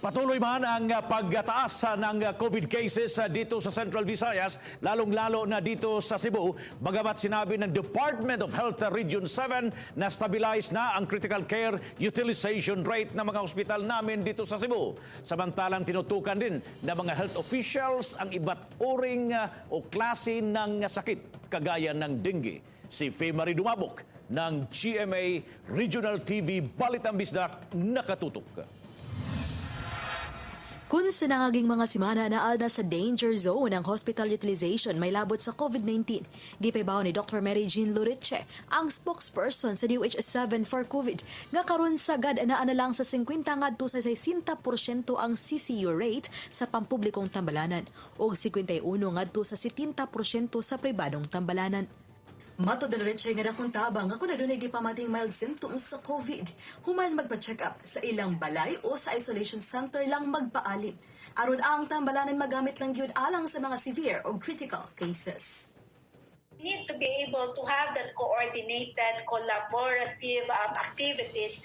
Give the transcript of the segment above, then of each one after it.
Patuloy man ang pagtaas ng COVID cases dito sa Central Visayas, lalong-lalo na dito sa Cebu, bagamat sinabi ng Department of Health Region 7 na stabilize na ang critical care utilization rate ng mga ospital namin dito sa Cebu. Samantalang tinutukan din ng mga health officials ang iba't uring o klase ng sakit kagaya ng dengue. Si Faye Marie Dumabok ng GMA Regional TV Balitang Bisdak, nakatutok. Kung sa nangaging mga semana naa na sa danger zone ang hospital utilization may labot sa COVID-19, gipahibaw ni Dr. Mary Jean Loriche, ang spokesperson sa DOH 7 for COVID, nga karon sagad naa na lang sa 50 ngadto sa 60% ang CCU rate sa pampublikong tambalanan ug 51 ngadto sa 70% sa pribadong tambalanan. Matod ni Loriche nga dakong tabang nga kung adunay gipamating mild symptoms sa COVID, human magpa-check up sa ilang balay o sa isolation center lang magpaalim. Aron ang tambalanan magamit lang gyud alang sa mga severe o critical cases. Need to be able to have that coordinated, collaborative activities,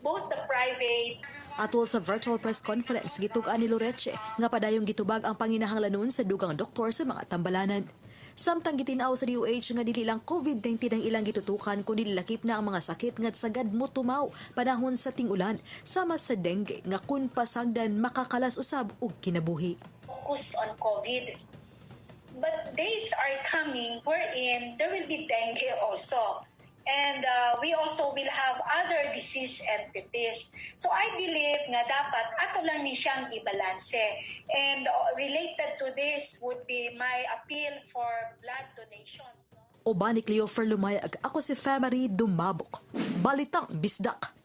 both the private Atol sa virtual press conference, gitug-an ni Loreche nga padayong gitubag ang panginahanglanon sa dugang doktor sa mga tambalanan. Samtang gitin-aw sa DOH nga dili lang COVID-19 ang ilang gitutukan kundi lakip na ang mga sakit nga sagad mo tumaw panahon sa ting-ulan, sama sa dengue nga kun pasagdan makakalas usab og kinabuhi. Focus on COVID. But days are coming wherein there will be dengue also. And we also will have other disease entities. So I believe nga dapat ato lang ni siyang ibalanse. And related to this would be my appeal for blood donations. No? Uban ni Cleofer Lumayag, ako si Femary Dumabok. Balitang Bisdak.